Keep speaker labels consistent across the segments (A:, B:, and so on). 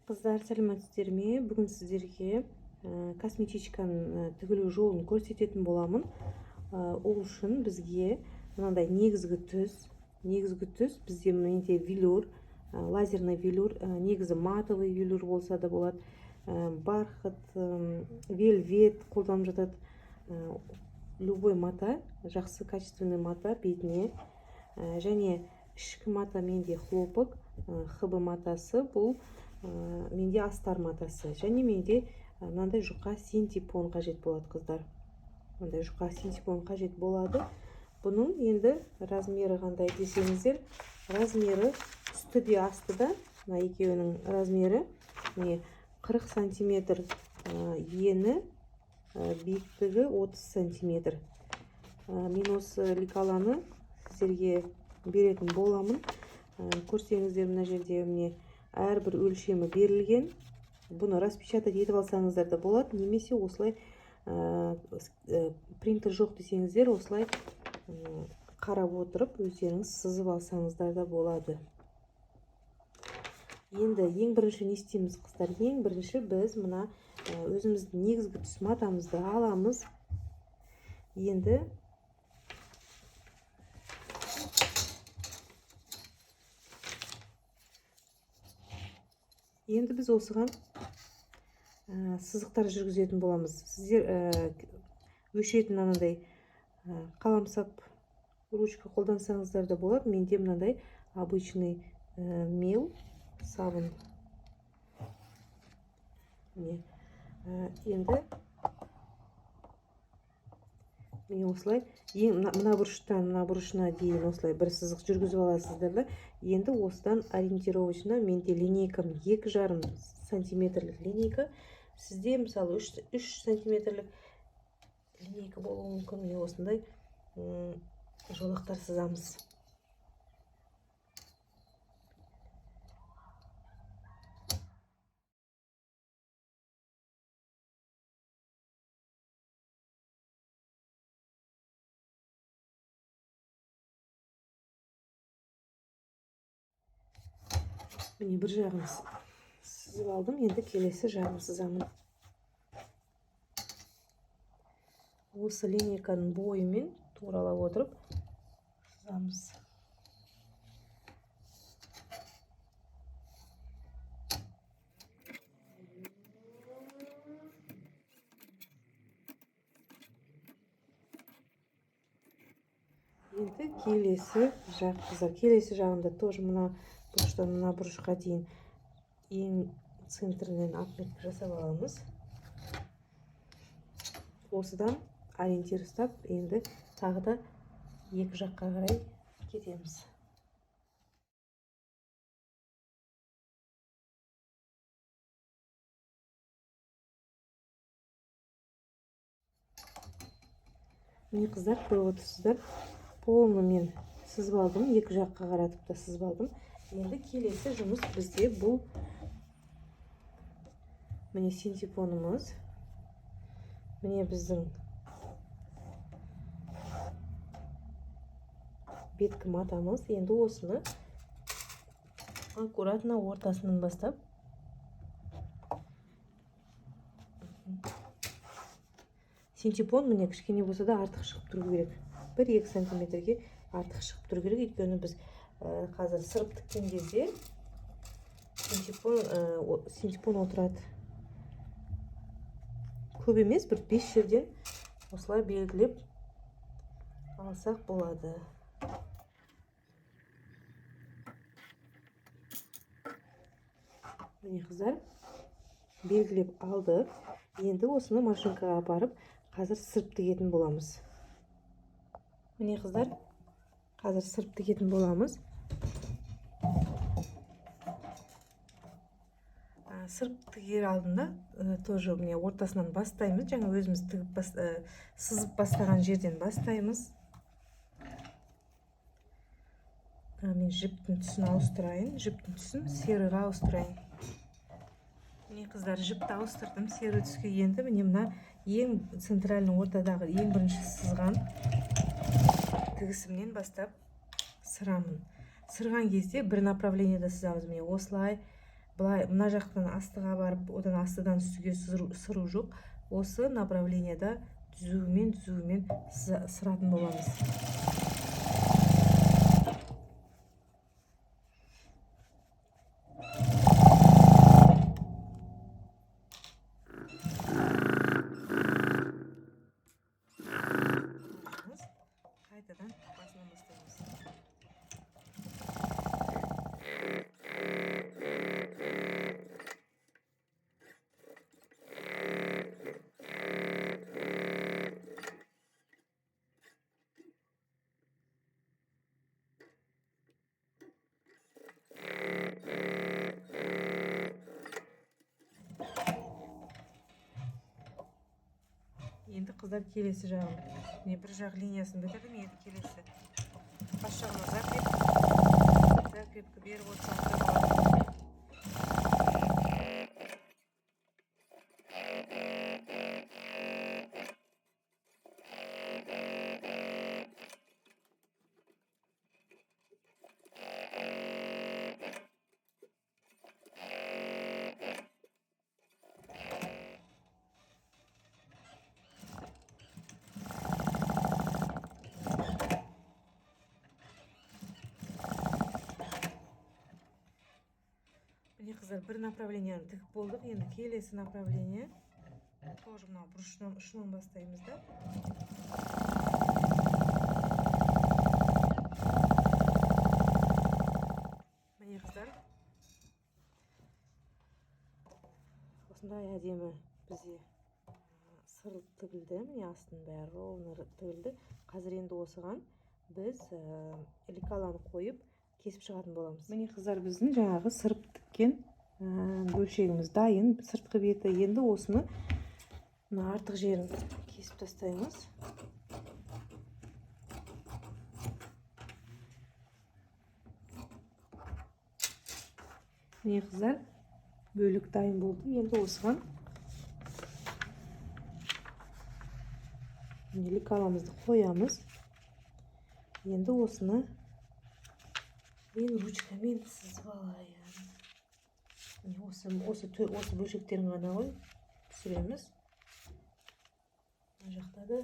A: Қыздар, сәлеметсіздер ме? Бүгін сіздерге косметичканың тігілу жолын көрсететін боламын. Ол үшін бізге мынандай негізгі түс, негізгі түс бізде менде велюр, лазерный велюр, негізі матовый велюр болса да болады, бархат, вельвет қолданып жатады. Любой мата, жақсы качественный мата бетіне. Және ішкі мата менде хлопок, ХБ матасы, бұл менде астар матасы. Және менде мынандай жұқа синтепон қажет болады, қыздар. Мынандай жұқа синтепон қажет болады. Бұның енді размері қандай десеңіздер, размері үсті де асты да, мына екеуінің размері міне 40 сантиметр ені, биіктігі 30 сантиметр. Мен осы лекаланы сіздерге беретін боламын. Көрсеңіздер, мына жерде міне әрбір өлшемі берілген. Бұны распечатать етіп алсаңыздар да болады, немесе осылай принтер жоқ десеңіздер, осылай қарап отырып өздеріңіз сызып алсаңыздар да болады. Енді ең бірінші не істейміз, қыздар? Ең бірінші біз мына өзіміздің негізгі түс матамызды аламыз. Енді біз осыған сызықтар жүргізетін боламыз. Сіздер өшіретін анандай қаламсап, ручка қолдансаңыздар да болады. Менде мынандай обычный мел, сабын. Міне, енді міне осылай ең мына бұрыштан мына бұрышына дейін осылай бір сызық жүргізіп аласыздар да. Енді осыдан ориентировочно менде линейкам 2,5 сантиметрлік линейка, сізде мысалы 3 сантиметрлік линейка болуы мүмкін. Міне осындай жолақтар сызамыз. Міне, бір жағын сызып алдым, енді келесі жағын сызамын. Осы линейканың бойымен туралап отырып сызамыз. Енді келесі жақ, қыздар, келесі жағында тоже мына бұрыштан мына бұрышқа дейін ең центрінен отметка жасап аламыз. Осыдан ориентир ұстап, енді тағы да екі жаққа қарай кетеміз. Міне, қыздар, көріп отырсыздар, полный мен сызып алдым, екі жаққа қаратып та сызып алдым. Енді келесі жұмыс бізде бұл міне синтепонымыз, міне біздің беткі матамыз. Енді осыны аккуратно ортасынан бастап синтепон міне кішкене болса да артық шығып тұру керек, 1-2 сантиметрге артық шығып тұру керек, өйткені біз қазір сырып тіккен кезде синтепон отырады. Көп емес, бір 5 жерден осылай белгілеп алсақ болады. Міне, қыздар, белгілеп алдық. Енді осыны машинкаға апарып қазір сырып тігетін боламыз. Міне, қыздар, қазір сырып тігетін боламыз. Сырып тігер алдында тоже міне ортасынан бастаймыз. Жаңа өзіміз тігіп сызып бастаған жерден бастаймыз. Мен жіптің түсін ауыстырайын. Жіптің түсін серыға ауыстырайын. Міне, қыздар, жіпті ауыстырдым серый түске. Енді міне мына ең центральный ортадағы ең бірінші сызған тігісімнен бастап сырамын. Сырған кезде бір направлениеда сызамыз. Міне осылай Былай мына жақтан астыға барып, одан астыдан үстіге сыру жоқ. Осы направленияда түзуімен сыратын боламыз. Қайтадан басынан бастаймыз. Енді қыздар келесі жағын, міне бір жақ линиясын бітірдім, енді келесі бас жағына закрепка беріп отырсақ та болады. Міне қыздар, бір направленияны тігіп болдық. Енді келесі направление тоже мынау бұрышынан ұшынан бастаймыз да. Міне қыздар, осындай әдемі бізде сырылып тігілді. Міне астының бәрі ровно тігілді. Қазір енді осыған біз лекаланы қойып кесіп шығатын боламыз. Міне қыздар, біздің жаңағы сырып тіккен бөлшегіміз дайын, сыртқы беті. Енді осыны мына артық жерін кесіп тастаймыз. Міне қыздар, бөлік дайын болды. Енді осыған міне лекаламызды қоямыз. Енді осыны мен ручкамен сызып алайын. Міне осы бөлшектерін ғана ғой түсіреміз. Мына жақта да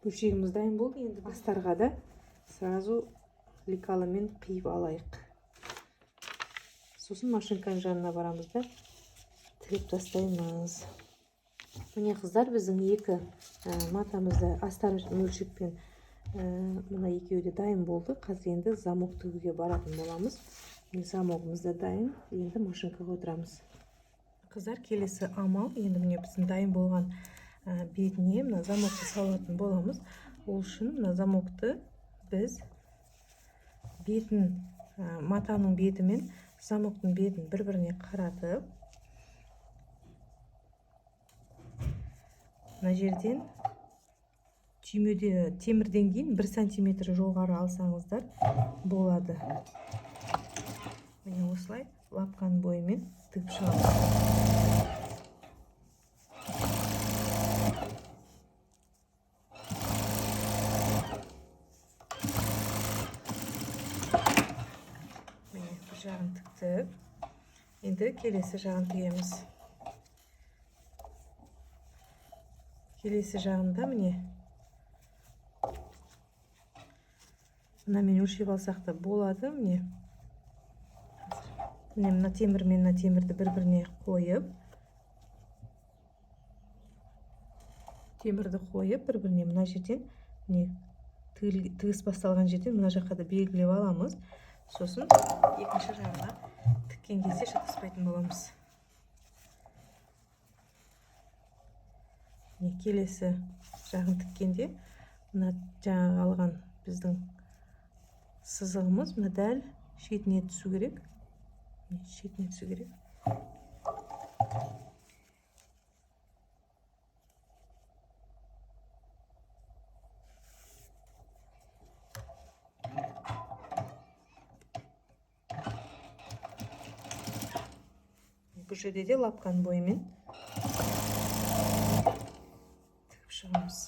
A: бөлшегіміз дайын болды. Енді астарға да сразу лекалымен қиып алайық. Сосын машинканың жанына барамыз да тігіп тастаймыз. Міне қыздар, біздің екі матамызды астар бөлшекпен мына екеуі де дайын болды. Қазір енді замок тігуге баратын боламыз. Міне замогымыз да дайын. Енді машинкаға отырамыз. Қыздар, келесі амал. Енді міне біздің дайын болған бетіне мына замокты салатын боламыз. Ол үшін мына замокты біз бетін, матаның бетімен замоктың бетін бір-біріне қаратып, мына жерден түймеде темірден кейін 1 сантиметр жоғары алсаңыздар болады. Міне осылай лапканың бойымен тігіп шығамыз. Міне бір жағын тіктік. Енді келесі жағын тігеміз. Келесі жағында міне мынамен өлшеп алсақ та болады. Міне міне мына темір мен мына темірді бір-біріне қойып, темірді қойып бір-біріне мына жерден міне тігіс басталған жерден мына жаққа да белгілеп аламыз. Сосын екінші жағына тіккен кезде шатаспайтын боламыз. Міне келесі жағын тіккенде мына жаңағы алған біздің Сызығымыз мына дәл шетіне түсу керек. Шетіне түсу керек. Бұл жерде де лапканың бойымен тігіп шығамыз.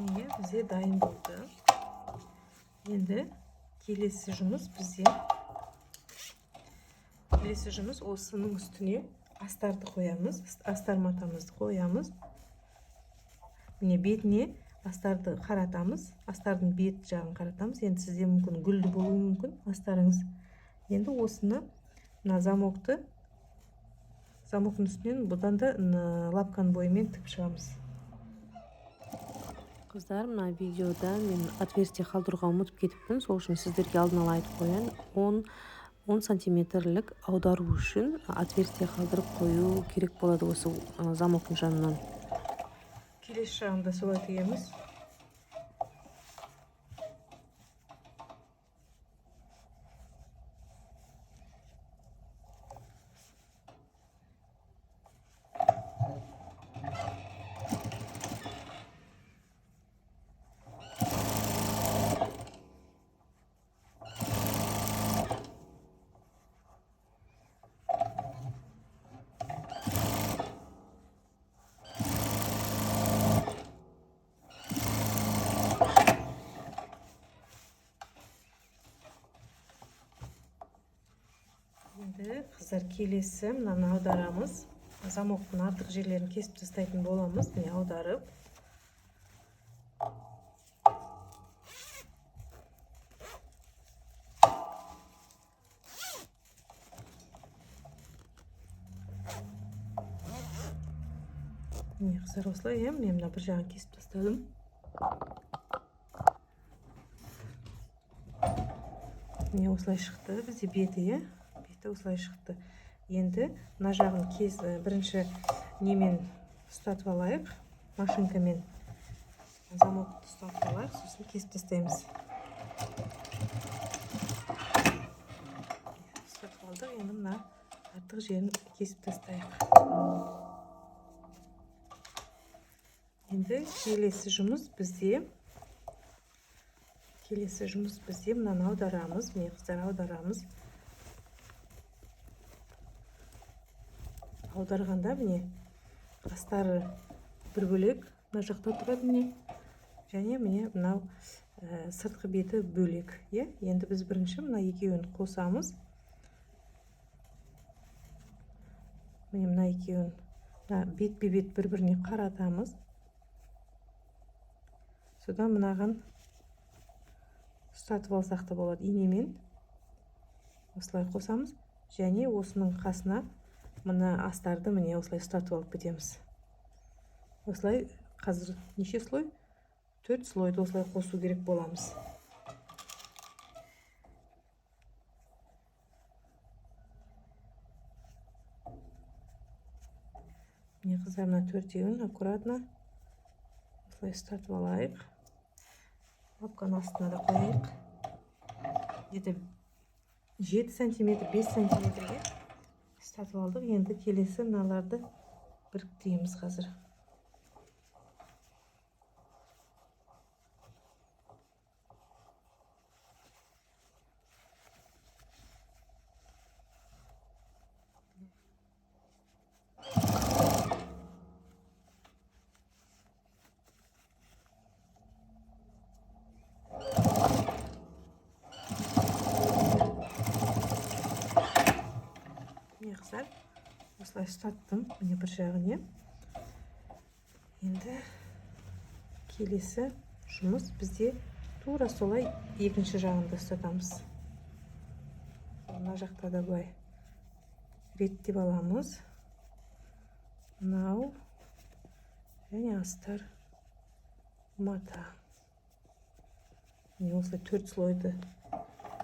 A: Міне, бізде дайын болды. Енді келесі жұмыс бізде, келесі жұмыс осының үстіне астарды қоямыз, астар матамызды қоямыз. Міне, бетіне астарды қаратамыз, астардың бет жағын қаратамыз. Енді сізде мүмкін гүлді болуы мүмкін астарыңыз. Енді осыны мына замокты, замоктың үстінен бұдан да лапканың бойымен тігіп шығамыз. Қыздар, мына видеода мен отверстие қалдыруға ұмытып кетіппін, сол үшін сіздерге алдын ала айтып қояйын. 10 сантиметрлік аудару үшін отверстие қалдырып қою керек болады осы замоктың жанынан. Келесі жағында солай тігеміз. Енді қыздар, келесі мынаны аударамыз. Замоктың артық жерлерін кесіп тастайтын боламыз. Міне, аударып. Міне, қыздар, осылай, иә, мен мына бір жағын кесіп тастадым. Міне, осылай шықты бізде беті, иә? Беті осылай шықты. Енді мына жағын бірінші немен ұстатып алайық, машинкамен замокты ұстатып алайық, сосын кесіп тастаймыз. Ұстатып алдық, енді мына артық жерін кесіп тастайық. Енді келесі жұмыс бізде, келесі жұмыс бізде мынаны аударамыз. Міне, қыздар, аударамыз. Аударғанда міне астары бір бөлек мына жақта тұрады, міне, және міне мынау сыртқы беті бөлек, иә. Енді біз бірінші мына екеуін қосамыз. Міне, мына екеуін мына бетпе-бет бір-біріне қаратамыз. Содан мынаған ұстатып алсақ та болады инемен. Осылай қосамыз және осының қасына мына астарды міне осылай ұстатып алып кетеміз. Осылай қазір неше слой? 4 слойды осылай қосу керек боламыз. Міне, қыздар, мына төртеуін аккуратно осылай ұстатып алайық. Лапканың астына да қояйық. Где-то 7 сантиметр, 5 сантиметрге ұстатып алдық. Енді келесі мыналарды біріктіреміз қазір. Міне, қыздар, осылай ұстаттым міне бір жағын, иә. Енді келесі жұмыс бізде тура солай екінші жағын да ұстатамыз. Мына жақта да былай реттеп аламыз. Мынау және астар мата. Міне, осылай 4 слойды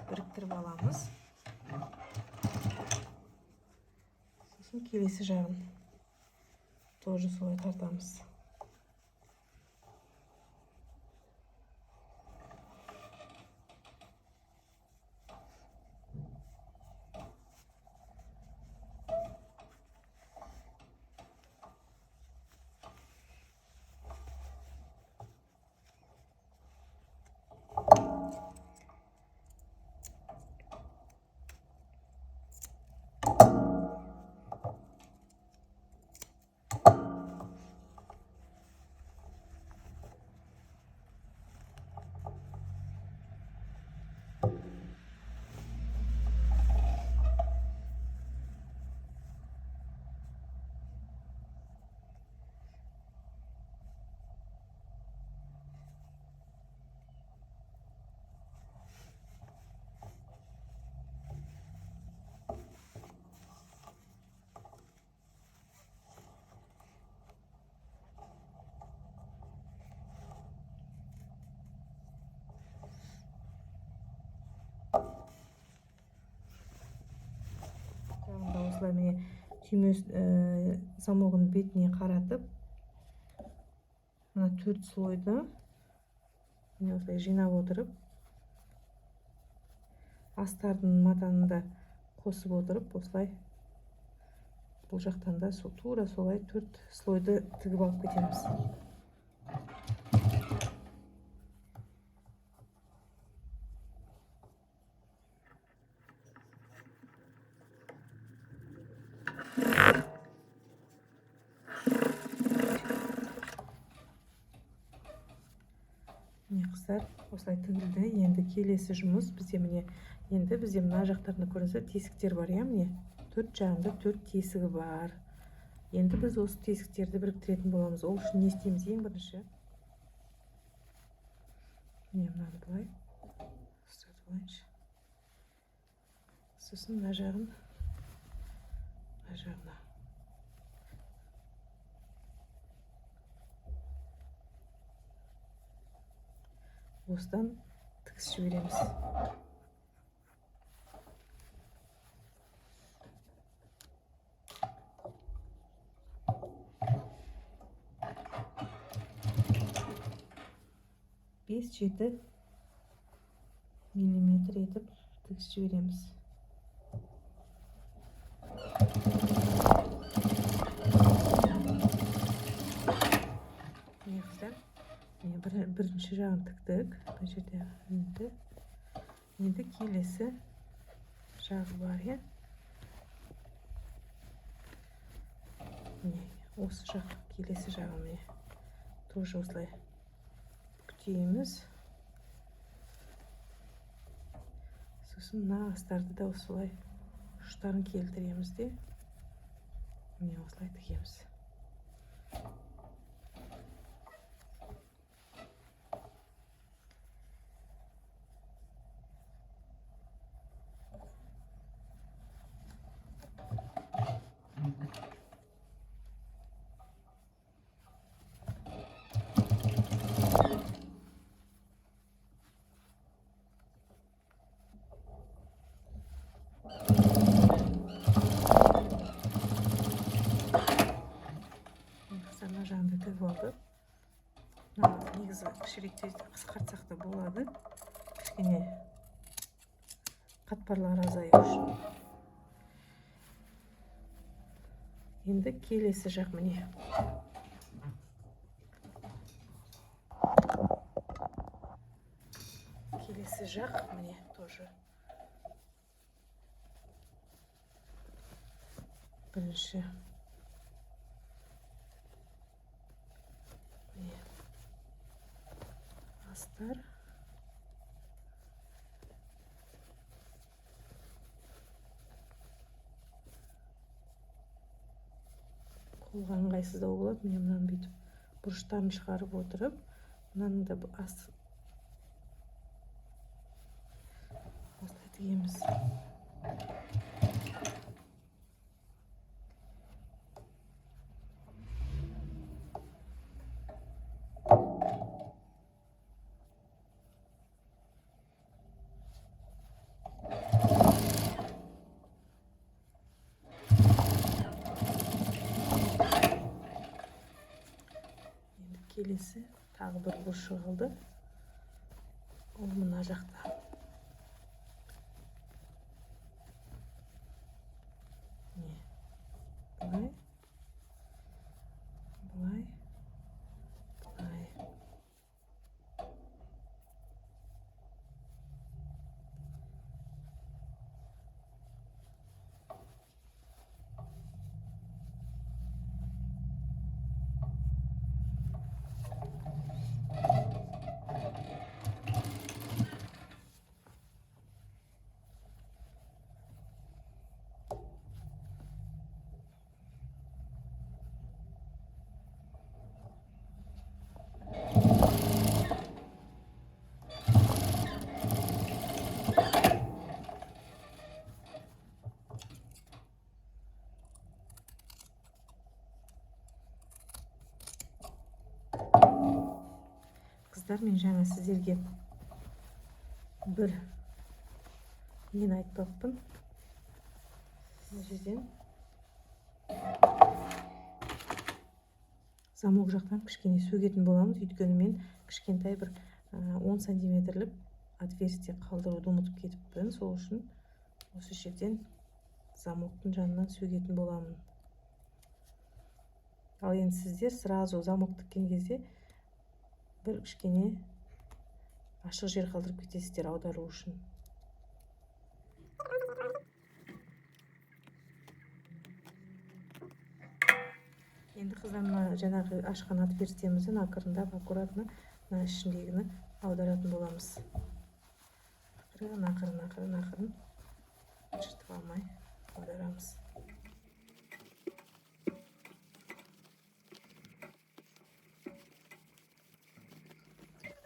A: Біріктіріп аламыз. Сосын келесі жағын тоже солай тартамыз. Осылай міне түйме замогын бетіне қаратып, мына 4 слойды міне осылай жинап отырып, астардың матаны да қосып отырып, осылай бұл жақтан да тура солай 4 слойды тігіп алып кетеміз. Міне қыздар, осылай тігілді. Енді келесі жұмыс бізде міне, енді бізде мына жақтарында көрінсе тесіктер бар, иә, міне төрт жағында 4 тесігі бар. Енді біз осы тесіктерді біріктіретін боламыз. Ол үшін не істейміз? Ең бірінші міне мынаны былай ұстатып алайыншы. Сосын мына жағын, мына жағына. Осыдан тігіс жібереміз. 5-7 миллиметр етіп тігіс жібереміз. Міне қыздар, міне бірінші жағын тіктік. Бұл жерде енді келесі жағы бар, иә. Міне осы жақ, келесі жағы міне тоже осылай бүктейміз. Сосын мына астарды да осылай ұштарын келтіреміз де, міне осылай тігеміз. Негізі кішірек қысқартсақ та болады, кішкене қатпарлар азаю үшін. Енді келесі жақ міне. Келесі жақ міне тоже. Бірінші міне астар. Қолға ыңғайсыздау болады. Міне мынаны бүйтіп бұрыштарын шығарып отырып, мынаның да осылай тігеміз. Келесі тағы бір бұрышы қалды. Ол мына жақта. Міне. Былай. Былай. Былай. Қыздар, мен жаңа сіздерге бір нені айтпақпын. Мына жерден замок жақтан кішкене сөгетін боламыз, өйткені мен кішкентай бір 10 сантиметрлік отверстие қалдыруды ұмытып кетіппін. Сол үшін осы жерден замоктың жанынан сөгетін боламын. Ал енді сіздер сразу замок тіккен кезде бір кішкене ашық жер қалдырып кетесіздер аудару үшін. Енді қыздар, мына жаңағы ашқан отверстиемізді ақырындап, аккуратно мына ішіндегіні аударатын боламыз. Ақырын, ақырын, ақырын, ақырын, жыртып алмай аударамыз.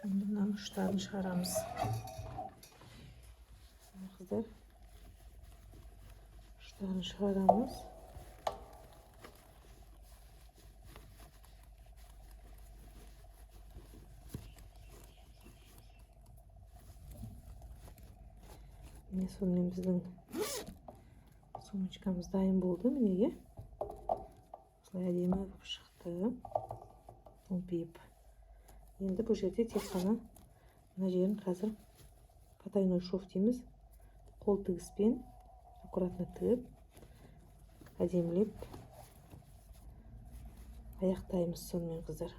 A: Енді мынаның ұштарын шығарамыз. Қыздар, ұштарын шығарамыз. Міне, сонымен біздің сумочкамыз дайын болды. Мінеге осылай әдемі болып шықты, томпиып. Енді бұл жерде тек қана мына жерін қазір потайной шов дейміз, қол тігіспен аккуратно тігіп, әдемілеп аяқтаймыз сонымен, қыздар.